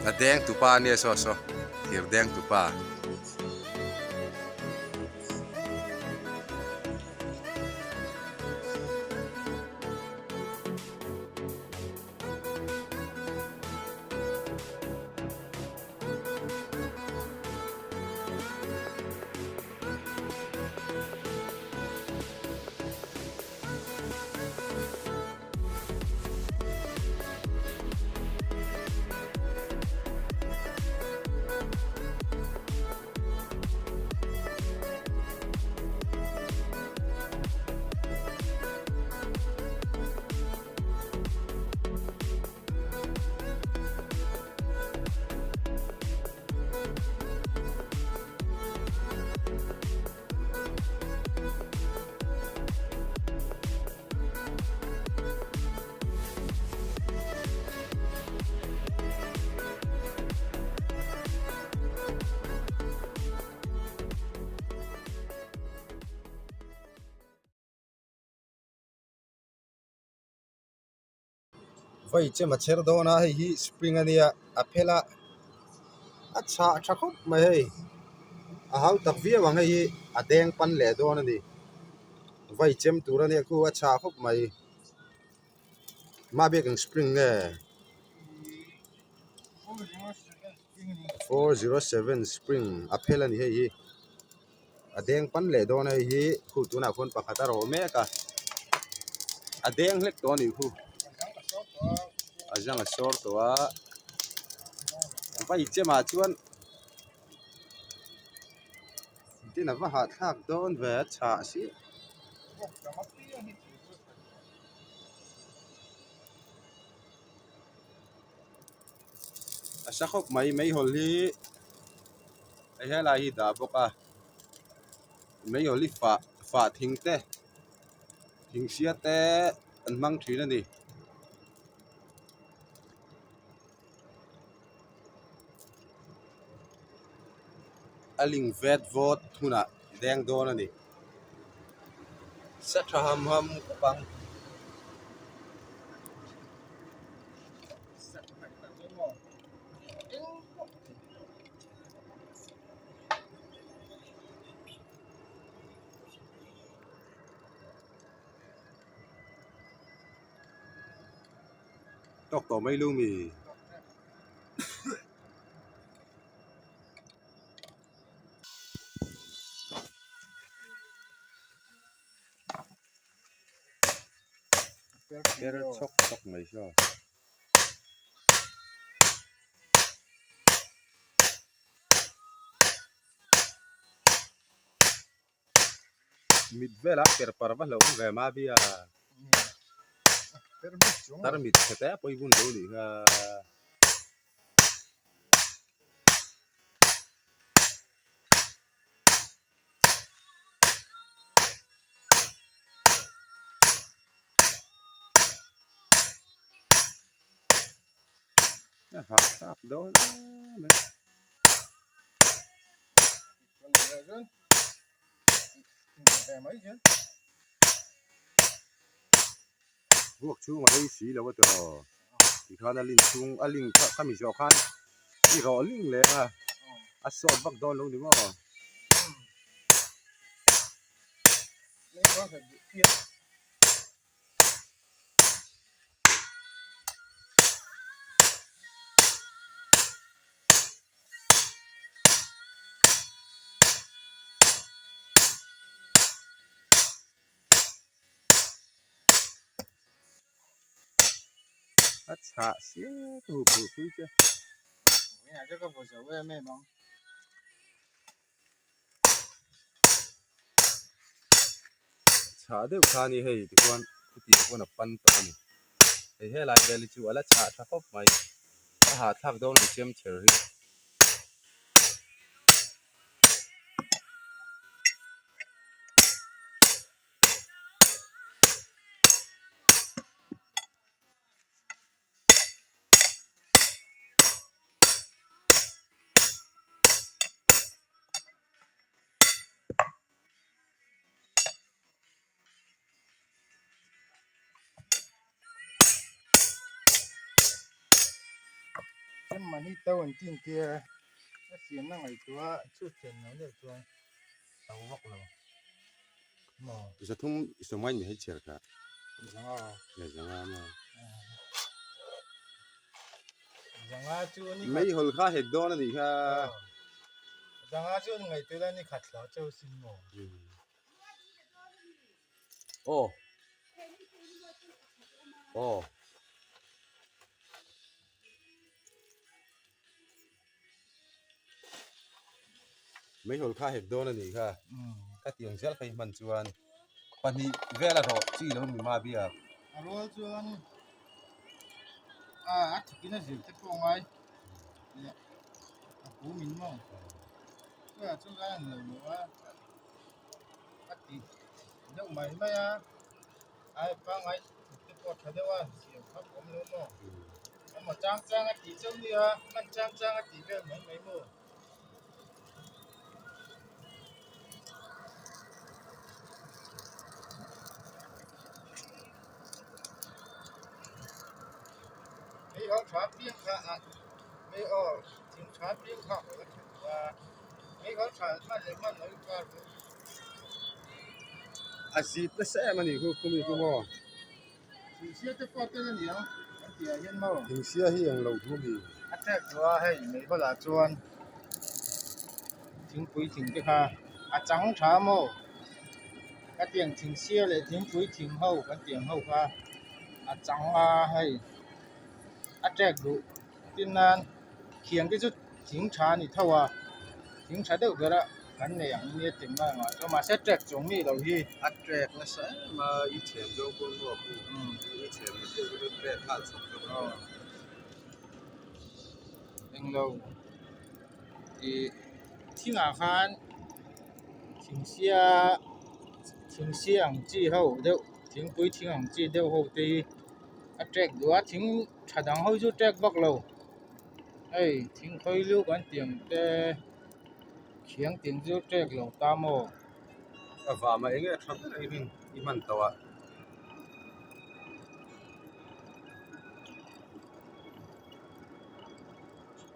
A deng tupa ania saw saw thir deng tupa. Vai chem a chher dawn a hei hi spring a nia a phel a a chhah tha khawp mai hei a hau tak viau ang hei hi a deng pan leh dawn a ni vai chem tur a nia khu a chhah khawp mai mah biak ang spring nge 407 spring a phel a ni hei hi a deng pan leh dawn a hei hi khu tunah khuan pakhat a rawh mek a a deng hlek tawh a nih khu a zang a sawr tawh a vai chemah chuan tin a va hahthlak dawn ve a chhah si. A sa khawp mai meihawl hi hei helai hi dah bawk a meihawl hi fah fah thing te thing sia te an hmang thin a ni. A ling vet vawt hunah deng dawn a ni. Sa tha ham ham khawp ang. Tawk tawh mai lu mi. Per chhawk chhawk mai saw. Mit velah per par va hlauh ve ma bia tarmit chhe te pawh i bun lo nih kha. A hahthlak dawn em mai. Ruak chhung a rei si lo a tawh tikhan a lin chhung a ling kha khami zawh khan i rawh ling leh a a sawt vak dawn lo ni maw. A chhah sia ka hu phur pui che. Chhah deuh kha a ni hei tichuan khutiang pawn a pan tawh a ni. Hei helai vel hi chu a la chhah tha khawp mai. A hahthlak dawn ang chem chher hi. man hi to an tin tir a, a siamna ngaihtuah a chhut thiam lo deuh chuan to vak lo maw. Zathum i sawmngai ni hei chhiar kha. Zanga. Le zanga maw. Zanga chu ni khat. Meihawl kha hek dawn a nih kha. Zanga chu ni ngaihtuah ila ni khat hlau cheu sin maw. Aw. Aw. Meihawl kha hek dawn a nih kha. Ka tiang zel kha i hman chuan pahnih vel a rawh chi lo mi ma biak. A rual chuan a a thukin a zir te pawh ngai leh a pu min maw. Chutah chuan a en lo lo a. A ti deuh mai mai a ai pangngai te pawh tha deuh a siam kha awm lo maw emaw chang chang a tih chauh nia hman chang chang a tih vel mai mai maw. Mei ho tha piang kha a mei aw thing tha piang kha a tha duh a. A zip nasa em a nih khu khumi khu maw thingsia hi eng lo thu mi. A tlek duh a hei mei bulah chuan thingpui thing te kha a chang tha maw ka tiang thingsia leh thingpui thing ho kan tiang ho kha a chang a hei a tlek duh tin nan Thiang te chu thing tha a ni tho a, thing tha deuh ber a kan nei ang nia ti mai ang ah chuan mahse trek chuang mi lo hi. A trek nasa em a, i chhem zawng pawh maw pu, i chhem na deuh chu trek nghal chhawk chhawk a ni. Englo ih thingah khan thingsia thingsia ang chi ho deuh thingpui thing ang chi deuh ho te hi a trek duh a thing tha dang ho chu trek vak lo. Hei thing khawi lu kan tih ang te khiang tih ang chu trek lo ta maw. A vama eng nge a tha ber a i i hman tawh a.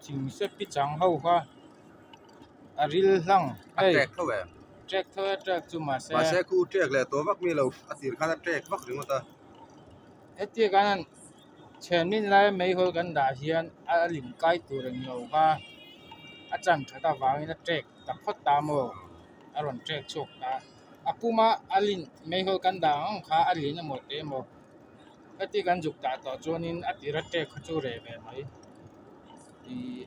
Thing sep pi chang ho kha a ril hlang hei. A trek tho em? Trek tho e trek chu mahse. Mahse khu trek leh tawh vak mi lo a tir khan a trek vak ringawt a. Hetiang khan Chhenmin laia meihawl kan dah hian a lim kai tur eng lo kha a chan that avangin a trek ta phawt ta maw a rawn trek chhuak ta a puma a lin meihawl kan dah ang ang kha a lin emaw teh emaw heti kan zuk dah tawh chuanin a tira trek kha chu reh ve mai ih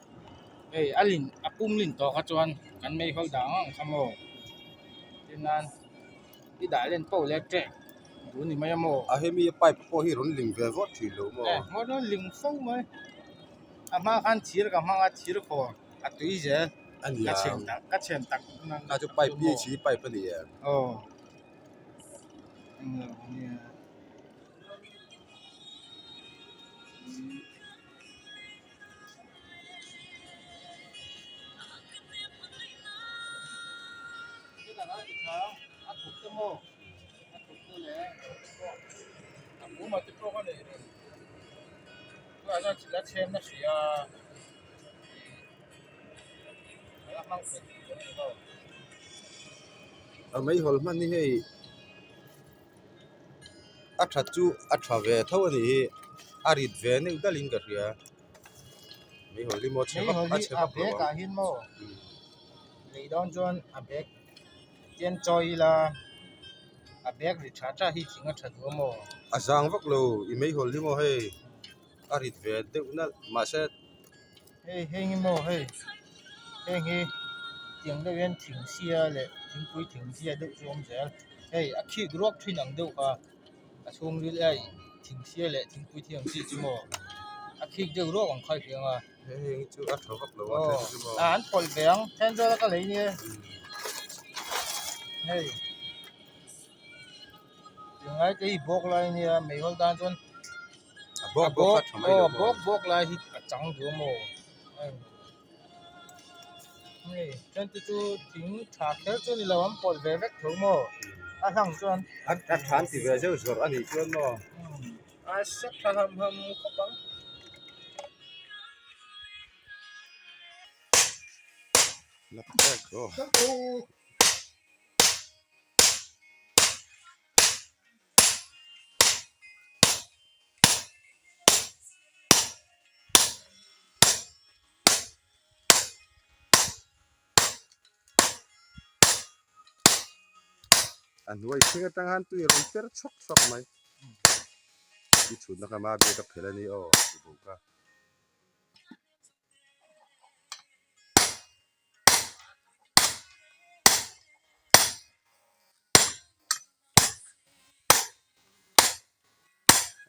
hei a lin a pum lin tawh kha chuan kan meihawl dah ang ang kha maw tin nan. I dah len poh leh trek duh ni mai a maw? A hemi pipe pawh hi rawn ling ve vawt thin lo maw? Eh, ngaw rawn ling fo mai. A hma khan thir ka hmang a, thir khaw a tui zel. A ni a. Ka chhen tak, ka chhen tak nan. A chu pipe hi chi pipe a ni em? Aw. Englo nia. A meihawl hman hi hei a that chu a tha ve tho a nih hi a rit ve neuh dalhin ka hria meihawl hi maw chhe vak a chhe vak lo ang. Lei dawn chuan a bag tian chawi ila a bag ri tha tha hi thing a tha duh a maw? A zang vak lo i meihawl hi maw hei a rit ve deuh nalh mahse. Hei heng hi maw hei heng hi tiang deuh hian thing sia leh thingpui thing sia deuh chu a awm zel hei a khik ruak thin ang deuh kha a chhungril hei thing sia leh thingpui thing ang chi chu maw a khik deuh ruak ang kha i hria ang a. Hei heng chu a tha vak lo a then chu maw. A an pawlh ve ang then zawla ka lei nia hei tinglai te hi bawk lai ania meihawl tan chuan a bawk bawk a tha mai lo maw bawk bawk lai hi a chang duh a maw hei then te chu thing tha kher chu ni lo an pawlh ve vek tho maw a hlang chuan a tha an ti ve zeuh zawrh a nih chuan maw. A sep tha ham ham khawp ang. A hnuai thleng atang khan tui a rawn per chhawk chhawk mai i chhutna kha ma biak a phel a ni aw ti bawk a.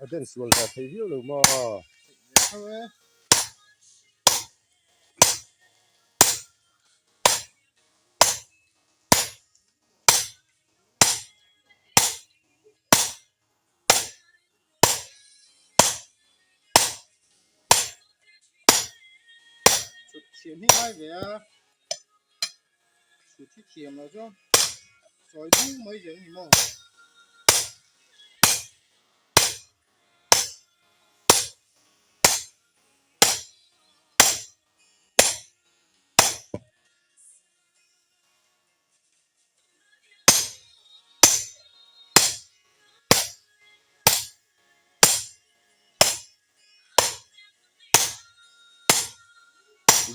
A den sual ve thei viau lo maw? Chhut thiam hi ngai ve a, chhut hi thiam lo chuan sawi bung mai zel a ni maw?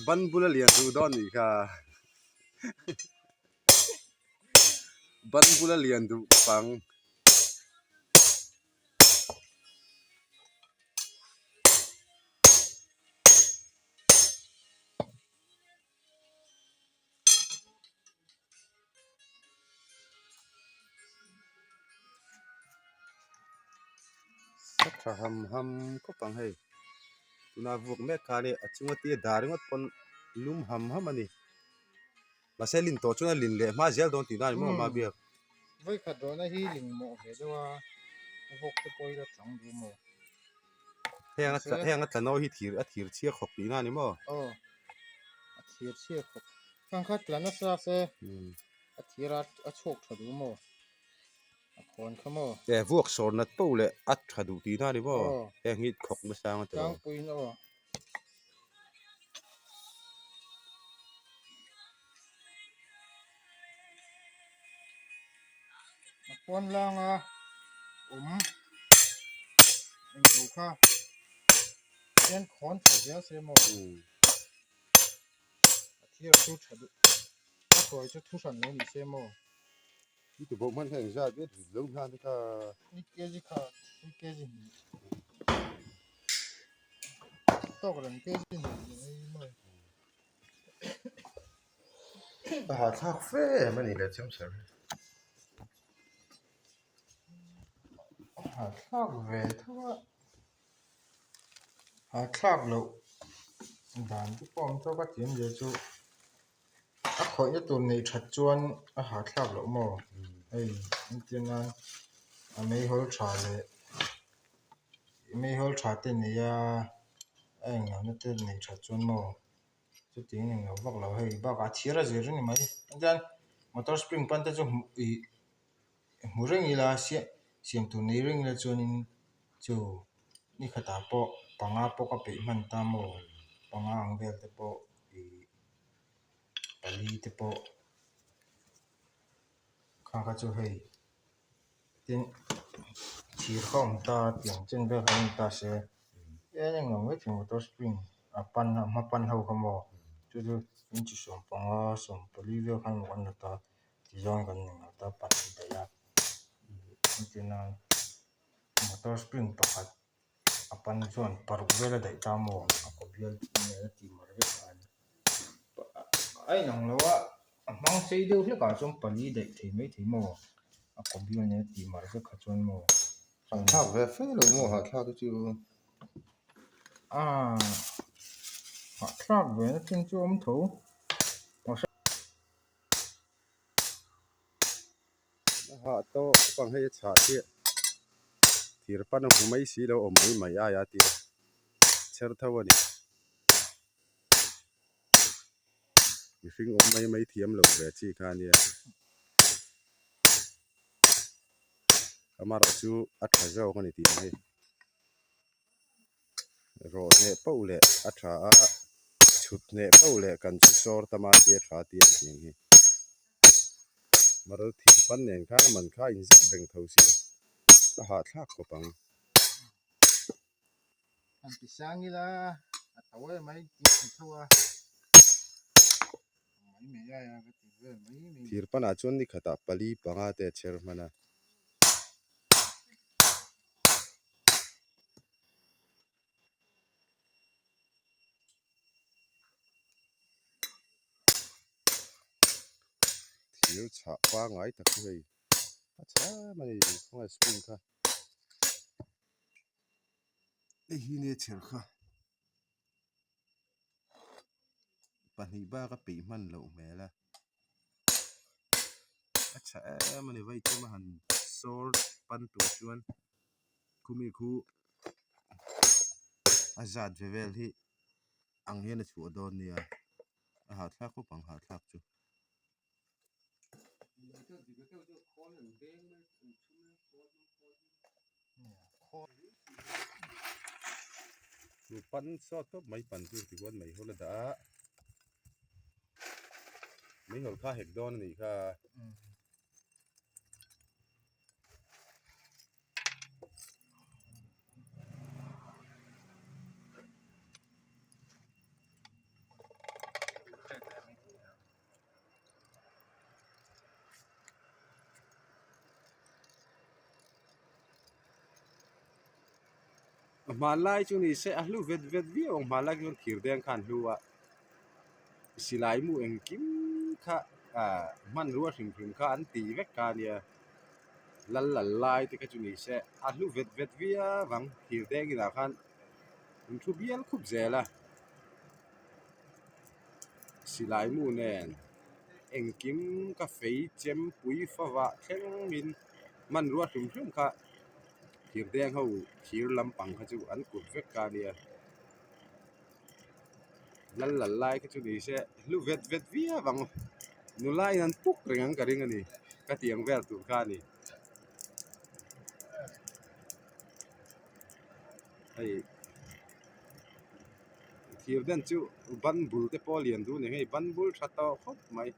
Ban bula lian duh dawn nih kha ban bula lian duh pang. Sa tha ham ham khawp ang hei tuna vuak mek kha nia a chunga tia dah ringawt pawn lum ham ham a ni mahse lin tawh chuan a lin leh hma zel dawn tihna a ni maw hma biak. Vawikhat rawhna hi ling mawh ve deuh a vawk te pawh hi la chang duh maw. Heng a heng a tla nawi hi thir a thir chhia khawp tihna a ni maw? Aw a thir chhia khawp khang kha tla nasa se a thir a a chhuak tha duh maw a khawn kha maw? E vuak sawr nat poh leh a tha duh tihna a ni maw? Heng hi khawk nasa ang a ti lo. Tlangpuiin aw. A pawn langa awm englo kha hian khawn tha zel se maw a thir chu tha duh a hruai chu thu hran lo ni se maw. I ti bawk hman kha engzat nge rit lo hna te kha. Ni kg kha ni kg hnih tawk reng kg hnih ni maw. A hahthlak fe em a ni le chiang sir. A hahthlak ve tho a, hahthlak loh dan te pawh awm tawk a ti awm zia chu a khawihna tur neih that chuan a hahthlak loh maw hei entir nan a meihawl tha leh meihawl tha te nei a a englo te neih that chuan maw. Chutiang englo vak lo hei bakah thir a zir ni mai chuan motor spring pan te chu hmuh ih hmu reng ila siam tur nei reng ila chuanin chu ni khatah pawh panga pawh ka peih hman ta maw panga ang vel te pawh ih pali te pawh kha kha chu hei tin thir kha awm ta tiang chen vel kha awm ta se eng eng lo mai thei motor spring a pan a hma pan ho kha maw chu chu inchi sawmpanga sawmpali vel khan maw kan la ta tizawng kan ni ngawt a pahnih daih a entir nan motor spring pakhat a pan chuan paruk vel a daih ta maw a kaw bial nen a tih mar vek a ni a inang lo a a hmang sei deuh hlek ah chuan pali daih thei mai thei maw a kaw bial nen a tih mar vek kha chuan maw. Hahthlak ve fe lo maw hahthlak hi chu. Aaa hahthlak ve na chin chu a awm tho. A hah tawh pang hei a chhah chiah thir pan a hmu mai si lo awm mai mai aia tia chher tho a ni. Mihring awm mai mai thiam lo ve chi kha a nia. Amaherawh chu a tha zawk a ni tih ang hei. Rawh hneh poh leh a tha a. Chhut hneh pauh leh kan chu sawr tam a tia tha tia ang tih ang hi. Maral thir pan nen khan a man kha a inzep reng tho sia a hahthlak khawp ang. Han ti sang ila a to em mai tih an tho a mai mai ai a ka ti vel mai mai. Thir panah chuan ni khatah pali panga te a chher hman a. Thir chhah pangai tak chu hei a chhe em a ni khawnge spring kha hei hi nia chher kha pahnih bak a peih hman loh hmel a a chhe em a ni vai chema han sawr pan tur chuan khumi khu a zat ve vel hi ang hian a chhuah dawn nia a hahthlak khawp ang hahthlak chu. Chu pan sawt tawp mai pan chu tichuan meihawl a dah a meihawl kha a hek dawn a nih kha. Hmanlai chu ni se a hlu vet vet viau ang hmanlai chuan thir deng kha an hlu a silai mu engkim kha ah hmanrua hrim hrim kha an tih vek kha a nia lal lal lai te kha chu ni se a hlu vet vet viau ang thir deng inah khan an thu bial khup zel a. Silai mu nen engkim ka fei chem pui favah thlengin hmanrua hrim hrim kha thir deng ho thir lampang kha chu an kut vek ka nia lal lal lai kha chu ni se hlu vet vet viau ang nula in an puk reng ang ka ring a ni ka ti ang vel tur kha a ni hei. Thir den chu ban bul te pawh a lian duh a ni hei ban bul tha tawh khawp mai.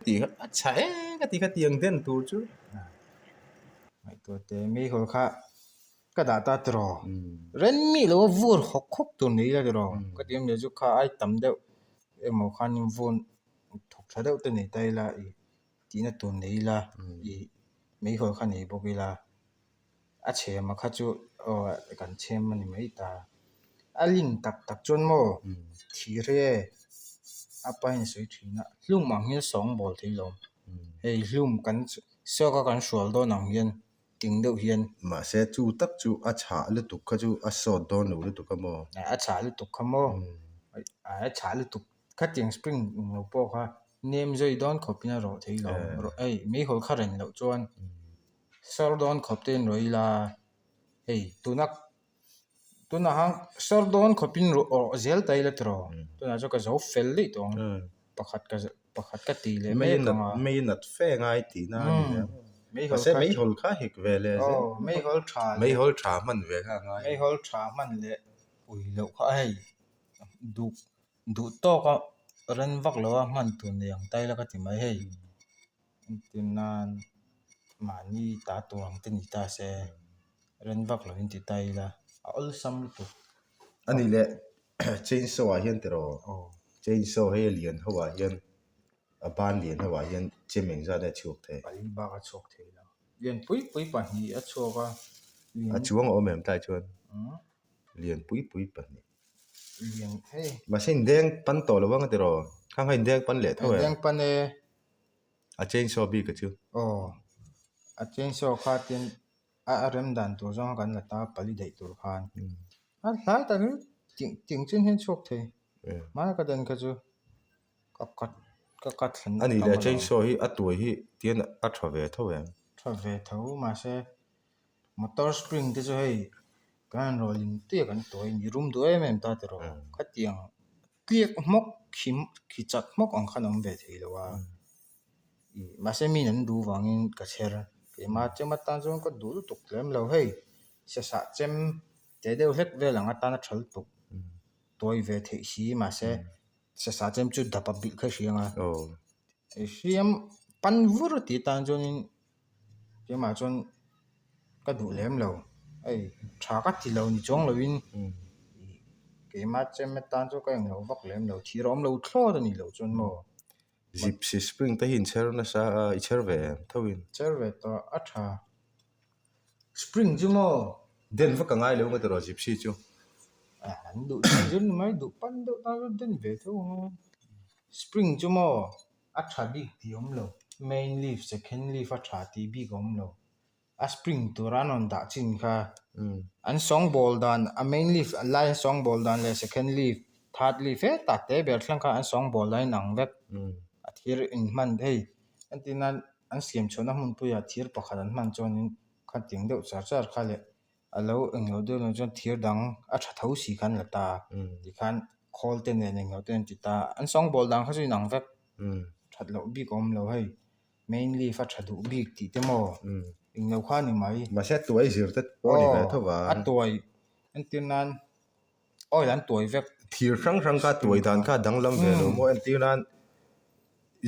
Tih kha a chha em ka ti kha tiang den tur chu. Ngaihtuah teh meihawl kha. Ka dah ta tiraw ren mi lo a vur hawk hawk tur ni ila tiraw ka ti awm leh chu kha ai tam deuh emaw khanin vur thawk tha deuh te nei ta ila ih tihna tur nei ila ih meihawl kha nei bawk ila a chhem a kha chu aw kan chhem a ni mai ta a lin tak tak chuan maw thir e a pain a sawi thin a hlum ang hian sawng bawl thei lo hei hlum kan sawka kan hrual dawn ang hian. Ting deuh hian. Mahse chu tak chu a chhah lutuk kha chu a sawt dawn lo lutuk a maw? A chhah lutuk kha maw? A chhah lutuk khatiang spring eng lo pawh kha nem zui dawn khawpin a rawh thei lo. Hei meihawl kha ren loh chuan sawr dawn khawp te in rawh ila hei tuna tunah khan sawr dawn khawpin rawh zel ta ila tiraw tunah chuan ka zo fel daih tawh ang pakhat ka pakhat ka ti leh mek ang a. Mei nat fe ngai tihna a ni a. Mahse meihawl kha hek ve leh zel. Aw meihawl tha leh. Meihawl tha hman ve kha a ngai. Meihawl tha hman leh ui loh kha hei duh duh tawk a ren vak lo a hman tur nei ang ta ila ka ti mai hei. Entir nan mahni ta tur ang te ni ta se ren vak lo in ti ta ila a awlsam lutuk. A nih leh Chainsaw ah hian tiraw chainsaw hei a lian ho ah hian a ban lian ho ah hian chem engzat nge a chhuak thei? Pali bak a chhuak thei lo. Lian pui pui pahnih a chhuak a. A chuang a awm em tlai chuan? Lian pui pui pahnih. Lian hei. Mahse indeng pan tawh lo ang a tiraw? Khang kha indeng pan leh tho em? Indeng pan e. A chainsaw bik a chu. Aw a chainsaw kha tin a rem dan tur zawng kha kan la ta pali daih tur khan a hlai tak hi ting chin hian chhuak thei hmai ka den kha chu ka cut ka cut thlen a nih leh chainsaw hi a tuai hi tian a tha ve tho em tha ve tho mahse motor spring te chu hei kan han rawlin tuia kan tuai a ni rum duh em em ta tiraw khatiang. tliak hmawk khi khi chat hmawk ang khan a awm ve thei lo a ih mahse mi an duh vangin ka chher keimah chem atan chuan ka duh lutuk tlem lo hei sesah chem teh deuh hlek vel ang atana tha lutuk tuai ve theih si mahse sesah chem chu dap a bilh kha i hria ang a hriam pan vur tih atan chuanin keimah chuan ka duh lem lo hei tha ka ti lo ni chuang lovin keimah chem atan chu ka englo vak lem lo thir a awm lo thlawt a nih loh chuan maw. Gypsy spring te hi in chher nasa a i chher ve em tho in. Chher ve tawh a tha spring chu maw. Den vak a ngai lo nga tiraw gypsy chu. An duh chuan zir ni mai duh pan deuh tan chuan den ve tho ang a spring chu maw. A tha bik tih a awm lo, main leaf, second leaf a tha tih bik a awm lo. A spring tura an rawn dah chin kha an sawngbawl dan, a main leaf lai an sawngbawl dan leh second leaf, third leaf hetah te ber thleng kha an sawngbawl dan a inang vek. A thir inhman hei entir nan an siam chhuahna hmunpuiah thir pakhat an hman chuanin khatiang deuh char char kha leh a lo englo deuh loh chuan thir dang a tha tho si khan la ta tikhan khawl te nen englo te an ti ta an sawngbawl dan kha chu inang vek that loh bik a awm lo hei main leaf a tha duh bik tih te maw englo kha a ni mai. Mahse tuai zir te pawh a ni ve tho va. A tuai entir nan oil an tuai vek. Thir hrang hrang kha tuai dan kha a danglam ve lo maw entir nan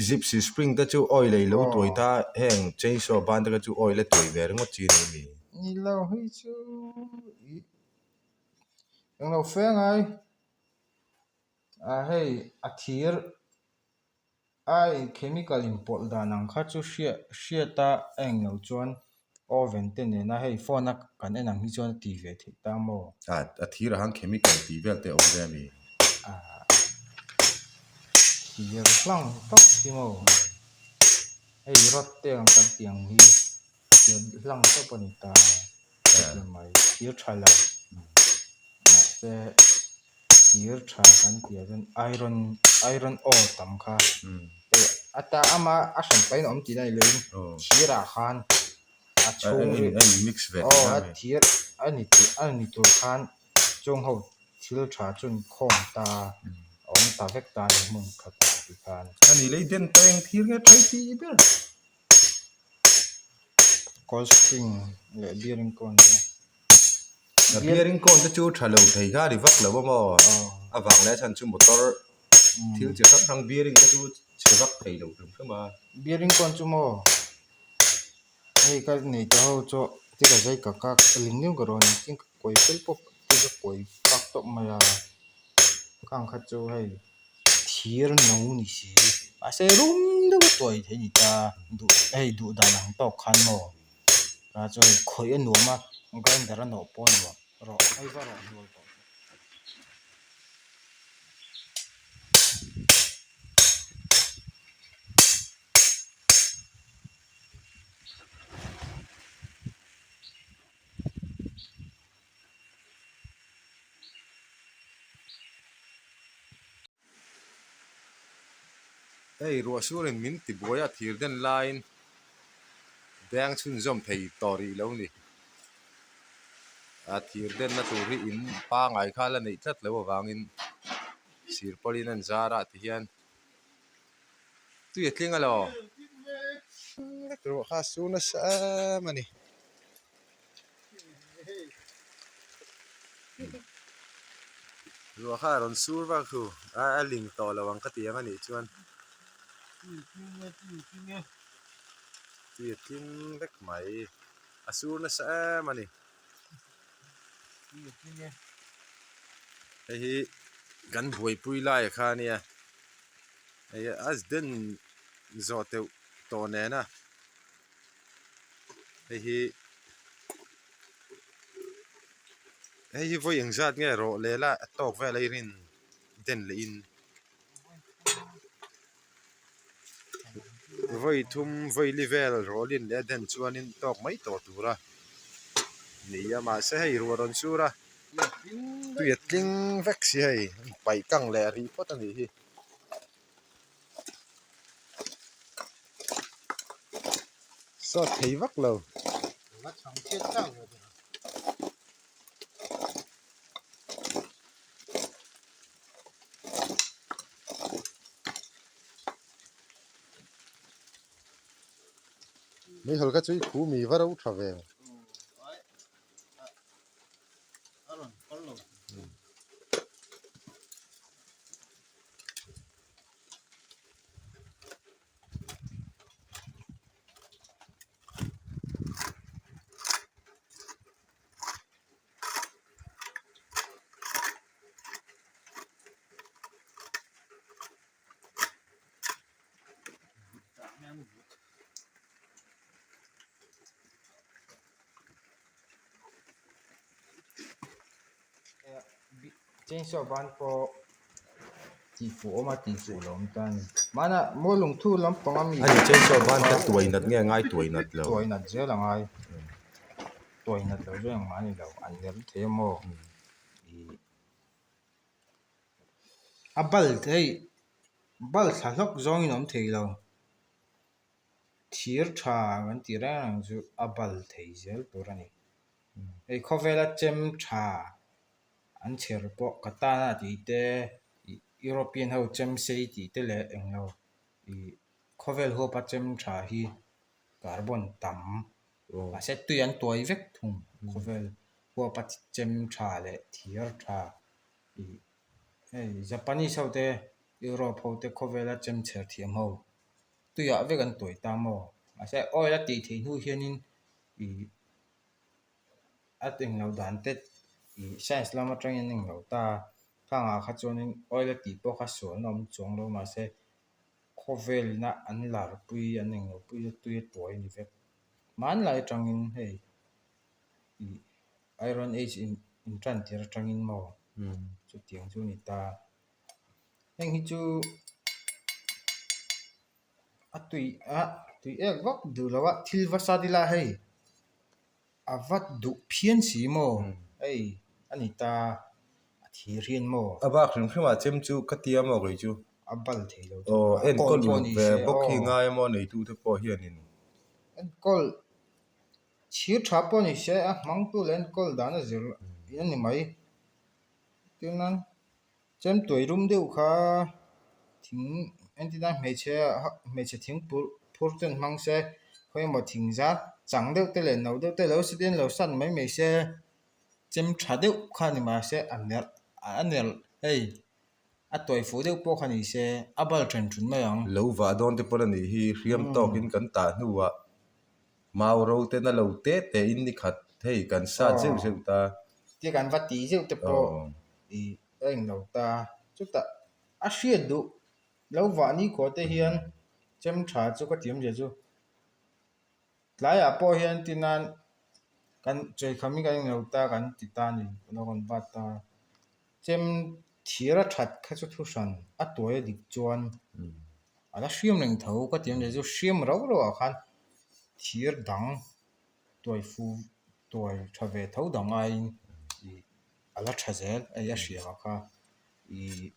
Gypsy spring te chu oil ei lo tuai ta heng chainsaw ban te kha chu oil a tuai ve ringawt chi ni mi. Ni lo hei chu ih englo fe ngai a hei a thir a chemical inpawlh dan ang kha chu hriat hriat a englo chuan oven te nena hei phone a kan en ang hi chuan a ti ve theih ta maw. A a thir ah khan chemical tih vel te a awm ve a mi. A thir hlang tawp hi maw hei rod te ang kan tih ang hi thir hlang tawp a ni ta a ti mai thir tha lo mahse thir tha kan tih ah chuan iron iron ore tam kha hei a ta ama a hran pahin a awm tih na ni loin thir ah khan a chhung aw a thir a ni tur a ni tur khan chung ho thil tha chu an khawm ta a awm ta vek ta a ni hmun khat ah ti khan. A ni lei den ta eng thir nge tha i tih ber. Cold spring leh bearing cone te. A bearing cone te chu tha lo thei kha a ri vak lo a maw? A vang leh a chhan chu motor thil chi hrang hrang bearing te chu chhe vak thei lo hrim hrim a. Bearing cone chu maw? Hei ka nei ta ho chu ti ka zai ka kak ling deuh ka rawn tin ka kawi fel pawp ti ka kawi pak tawp mai a khang kha chu hei thir no ni si mahse rum deuh a tuai thei a ni ta duh hei duh dan ang tawk khan maw ta chu hei khawih a nuam a grinder a nawh pawh a nuam rawh hei va rawh hnual tawh. Hei ruah surin min ti buai a thir den laiin beng chhunzawm thei tawh rih lo ni. A thir denna tur hi in pangai kha la neih tlat loh avangin sir pawlin an zar a tihian tui a tling alaw. Ruah kha a sur nasa em a ni. Ruah kha a rawn sur vak thu a a ling tawh lo ang ka ti ang a nih chuan tui a tling vek mai a sur nasa em a ni hei hi kan buaipui lai a kha ania hei a den zawh teuh tawh nena. Hei hi hei hi vawi engzat nge rawh leh la a tawk vel a i rin den leh in vawi thum vawi li vel rawh lin leh a den chuanin tawk mai tawh tur a ni a mahse hei ruah rawn sur a tui a tling vek si hei paih kang leh rih phawt a nih hi. Sawt thei vak lo. Meihawl kha chu i khu mi va ro tha ve. Chainsaw ban pawh tihfuh awm a tihfuh lo awm ta a ni hmanah maw lungthu lampang ami Ani chainsaw ban kha tuai nat nge a ngai tuai nat lo. Tuai nat zel a ngai tuai nat lo chu engmah a ni lo an ner thei a maw ih a bal hei bal thla hlawk zawngin a awm thei lo thir tha kan tih reng reng chu a bal thei zel tur a ni hei khawvela chem tha an chher pawh katana tih te ih European ho chem sei tih te leh englo ih khawvel huapa chem tha hi carbon tam mahse tui an tuai vek thung khawvel huapa chem tha leh thir tha ih hei Japanese ho te Europe ho te khawvela chem chher thiam ho tuiah vek an tuai ta maw mahse oil a tih theih hnu hianin ih a englo dan te ih science lam atangin a englo ta khangah kha chuanin oil a tih pawh kha sualna awm chuang lo mahse khawvel ina an larpui an englo pui chu tui a tuai a ni vek hmanlai atangin hei ih iron age in intan tir atangin maw chutiang chu a ni ta heng hi chu a tui a tui ek vak duh lo a thil va sat ila hei a va duh phian si maw hei a ni ta a thir hian maw. A bak hrim hrim ah chem chu ka tia maw kei chu. A bal thei lo chu. Aw enkawl uluk ve bawk hi ngai a maw neitu te pawh hianin. Enkawl chhir tha pawh ni se a hmangtu leh enkawl dan a zir a ni mai. Tin a chem tuai rum deuh kha thing entirna hmeichhe hmeichhe thing phur phur ten hmang se khawi emaw thing zar chang deuh te leh no deuh te lo se lo san mai mai se chem tha deuh kha ni mahse a nerh a nerh hei a tuai fuh deuh pawh kha ni se a bal then thun mai ang. Lo vah dawn te pawh a nih hi hriam tawkin kan tah hnuah mau ro te na lo te te in ni khat hei kan sat zeuh zeuh ta. Tia kan va tih zeuh te pawh ih a englo ta chutah a hriat duh lo vah nikhua te hian chem tha chu ka ti awmzia chu tlaiah pawh hian ti nan kan chawihkham hi kan englo ta kan ti ta a ni lo kan bat ta. Chem thir a that kha chu thu hran a tuai a dik chuan a la hriam reng tho ka ti awmzia chu hriam rauh rauh ah khan thir dang tuai fu tuai tha ve tho dang aiin ih a la tha zel hei a hriam ah kha ih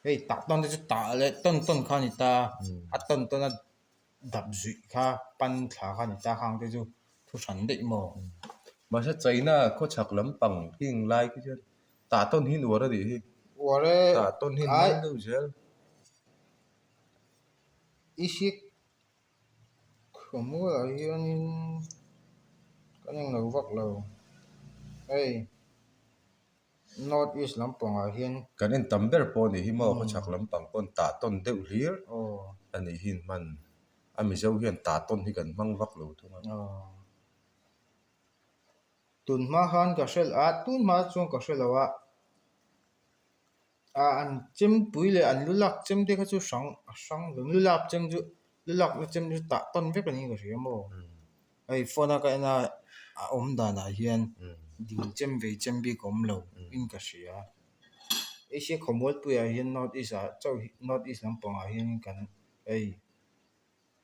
hei tah tawn te chu tah leh tawn tawn kha a ni ta a tawn tawn a. Dap zuih kha pan thla kha ni ta khang te chu thu hran daih maw? Mahse China khawchhak lampang hing lai khi chuan tah tawn hi nuar a nih hi. Uar e. Tah tawn hi an man deuh zel. I hrik khawmualah hianin kan englo vak lo hei. North East lampangah hian. Kan en tam ber pawh a nih hi maw khawchhak lampang pawn tah tawn deuh hlir a nih hi hman a Mizo hian tah tawn hi kan hmang vak lo thung a. Tun hma khan ka hre a tun hma chuan ka hre lo a a an chempui leh an lu lak chem te kha chu hrang a hrang lo lu lak chem chu lu lak na chem chu tah tawn vek a niin ka hria maw. Hei phone a ka en a a awm danah hian ding chem vei chem bik a awm lo in ka hria Asia khawmualpuiah hian north east ah chauh hi north east lampangah hian kan hei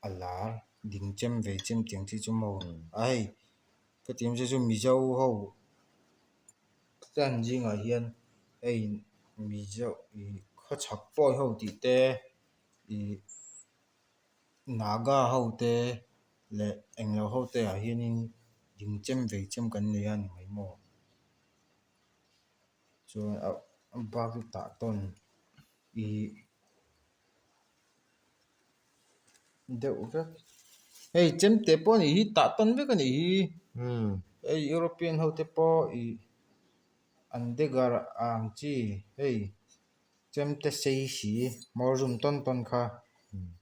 a lar ding chem vei chem tiang chi chu maw a hei ka tih awmzia chu mizo ho clan zingah hian hei mizo ih khawchhak pawi ho tih te ih. Naga ho te leh englo ho te ah hianin ding chem vei chem kan nei a ni mai maw chuan a bak chu tah tawn ihh. Deuh vek. Hei chemte pawh a nih hi tah tawn vek a nih hi. Hei European ho te pawh ih an dagger ang chi hei chemte sei si hmawr zum tawn tawn kha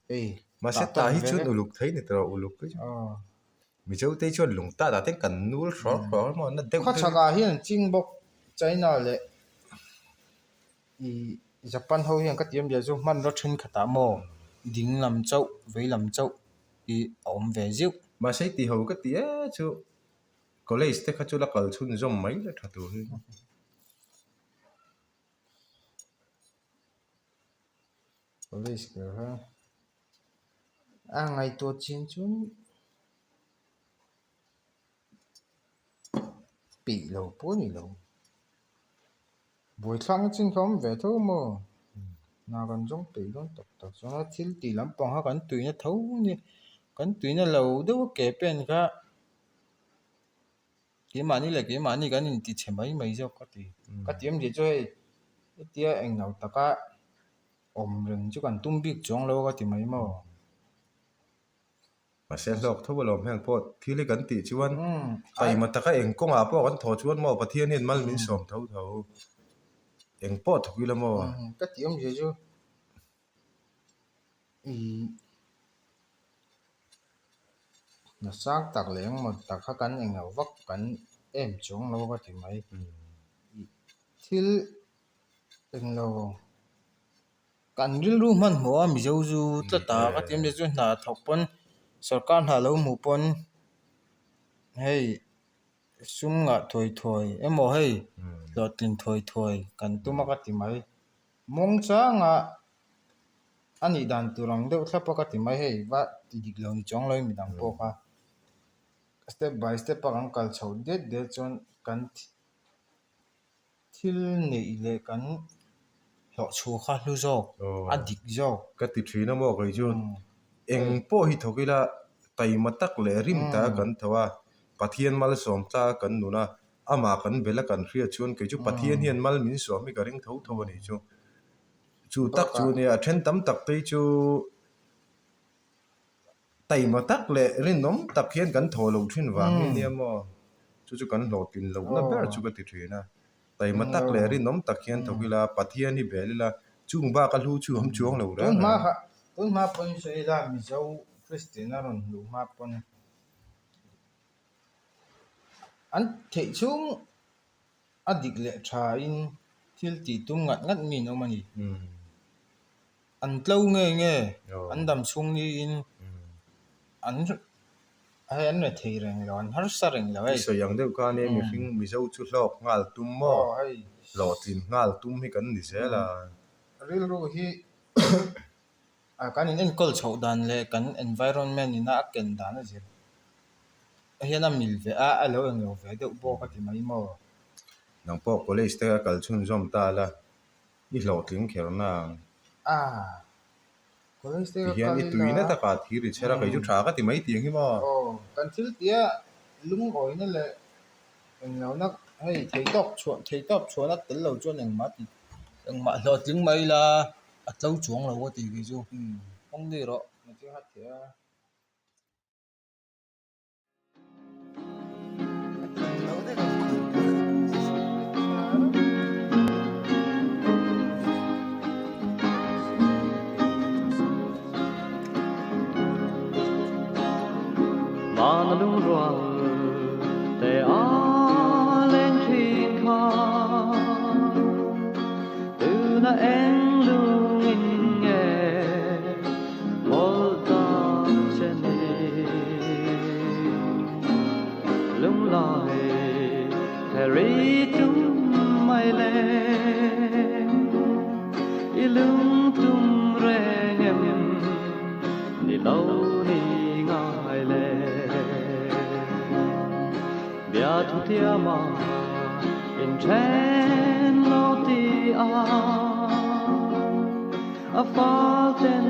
hei Mahse tah tah tawn hi ve chuan vek. Uluk thei ni tawh uluk hi chu. Aw. Mizo te chuan lung tah dah te kan nul hrawk hrawk emaw na deuh deuh. Khawchhakah hian an ching bawk China leh Ih Japan ho hian ka ti awmzia chu hmanraw thenkhatah maw ding lam chauh vei lam chauh hi a awm ve zeuh. Mahse i tih ho ka ti e chu college te kha chu la kal chhunzawm mai la tha tur hi. College ber kha a ngaihtuah chin chuan peih lo pawh a ni lo. Buaithlakna chin kha awm ve tho maw? Hna kan zawng peih dawn tak tak chuan a thil tih lampang kha kan tuina tho a ni. Kan tuina lo deuh a ke pen kha keimahni leh keimahni kan inti chhe mai mai zawk ka ti. Ka ti awmzia chu hei hetia englo taka awm reng chu kan tum bik chuang lo a ka ti mai maw? Mahse hlawk tho alawm heng pawh thil hi kan tih chuan taima taka eng kawngah pawh kan thaw chuan maw Pathian hian mal min sawm tho tho eng pawh thawk ila maw. Ka tih awmzia chu ih hna sang tak leh engmaw tak kha kan englo vak kan em chuang lo ka ti mai ih thil englo. Kan rilru hmanhmawh a Mizo zu tlat a ka ti awmzia chu hna thawk pawn sorkar hna lo hmuh pawn hei sum ngah thuai thuai emaw hei hlawhtlin thuai thuai kan tum a ka ti mai. Mawng changa a nih dan tur ang deuh thlap a ka ti mai hei va ti dik lo ni chuang lo in midang pawh kha step by step a kan kal chhoh det det chuan kan Thil neih leh kan hlawhchhuah kha hlu zawk, a dik zawk. Ka ti thin a maw kei chu eng pawh hi thawk ila taima tak leh rim taka kan tho a, Pathian malsawm tlaka kan nun a, amah kan bel a kan hriat chuan kei chu Pathian hian mal min sawm hi ka ring tho tho a nih chu. Chu tak chu nia a then tam tak te hi chu Taima tak leh rinawm tak hian kan thaw lo thin vang hi nia maw? Chu chu kan hlawhtlin lohna ber chu ka ti thin a. Taima tak leh rinawm tak hian thawk ila, Pathian hi bel ila, chung bak a hlu chu awm chuang lo reng reng. Tun hma pawn sawi ila Mizo Kristian a rawn hluh hma pawn an theih chhung a dik leh tha in thil tih tum ngat ngat mi an awm a ni. An tlo nge nge an dam chhung niin an hei an rethei reng lo an harsa reng lo hei. I sawi ang deuh khan nia mihring Mizo chu hlawk nghal tum maw? Hlawhtlin nghal tum hi kan ni zel a. Rilru hi kan in enkawl chhoh dan leh kan environment ina a ken dan a zir hian a mil ve a, a lo englo ve deuh bawk a ti mai maw? Nang pawh college te a kal chhunzawm ta la. I hlawhtling kher na ang. Tihian i tuina takah thir i chher a, kei chu tha ka ti mai tih ang hi maw? Aw, kan thil tia lungawina leh englohna hei theitawp chhuah theitawp chhuahna tel lo chuan engmah ti engmah hlawhtling mai ila a tlo chuang lo ka ti kei chu. Kawng ni rawh. Vana lungrual te a leng thin kha Tuna eng lungin nge mawlh tak che ni Lunglai heri tum mai le I lung tum reng em ni lo ni ngai le Bia thu tiama in then lo ti a A fal ten